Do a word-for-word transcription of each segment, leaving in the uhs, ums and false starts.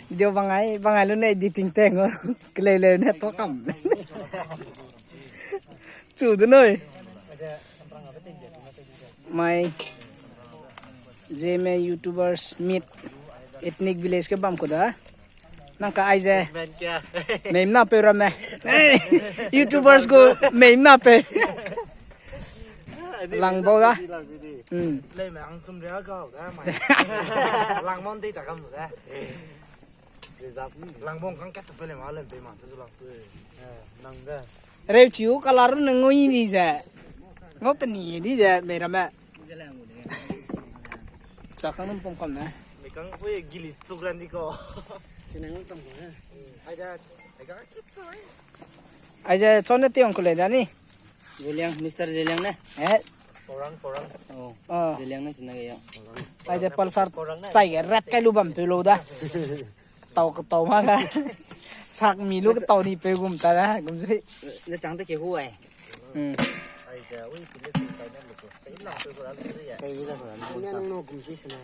Video bangai, bangai lu ne editing teng o. Keleu leu ne to kam. Chu de noi. Mai Zeme YouTubers meet ethnic village ke bam ku da. Nang ka aize. Meimna pe ramme. YouTubers gu meimna pe. Langbau da. Hmm. Lei me ang chum ria ga da mai. Langmon dei ta kam da. Langbong kang kat pe le ma le pe ma tu lang su. Nang da. Reu chiu color ne ngui ni ze. Ngau te ni di de me ramme. Chakang num pom kam na. Me kang ui gili chuk ran di ko. Chinang chang ko. Ai da, ai ga kit ko. Ai ze chone tiong ko le da ni. Zeliang, Mister Zeliang ne. Eh. Orang, orang. Oh. Ah. Zeliang ne tina ga ya. Ai ze Pulsar chai ge rat kai lu bam pe lo da. Tau ka tau ma ga. Sak mi lu ka tau ni pe gum ta da, gum zui. Ze chang te ke hu ai. Hmm. Kai wi da ko. Nya nang no gum si sena.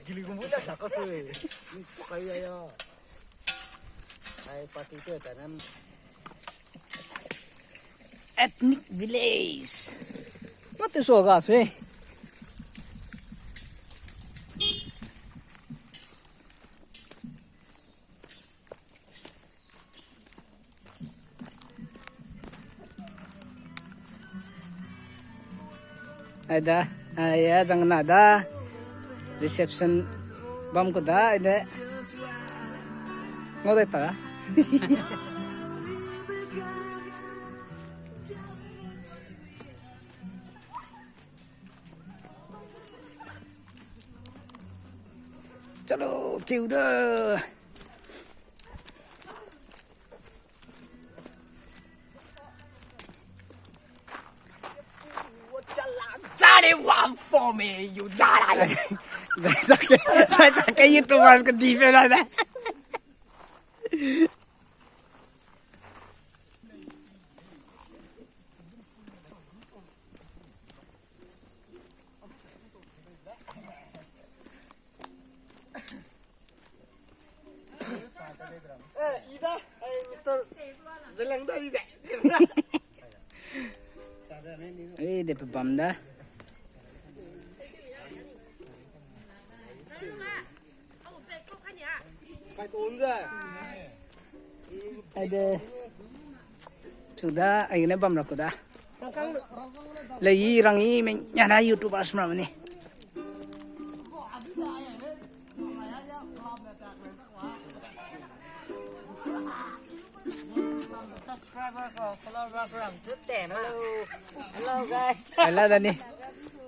Gili gum ya ta ka se. Kai ya ya. Ai party te ta nam. Ethnic village. Mate so ga se. Ai da, ai ya, zang na da. Reception bam ku da, ai de. Ngau dai ta. Chalo, kiu da. Charlie, one for me, you die. Zai zai ke, zai zai ke YouTubers ke di pe da da. Eh, ida, eh, Mister Zeleng da, ida. Eh, de pe bam da. Kai ton da. Ai de. Chu da, ai ne bam ra ku da. Lei i rang i me nya na YouTubers ma ni. Subscriber ko, follower ko, ram tu te na. Hello. Hello, guys. Hello, Dani.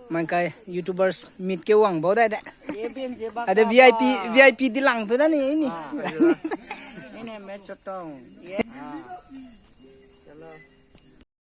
Mangkai YouTubers meet ke wang bau dai de. Ye bim je bak. Ada ka V I P, ba. V I P di lang pe da ni, ni. Ah. Ni ne me chotong. Ye. Ah.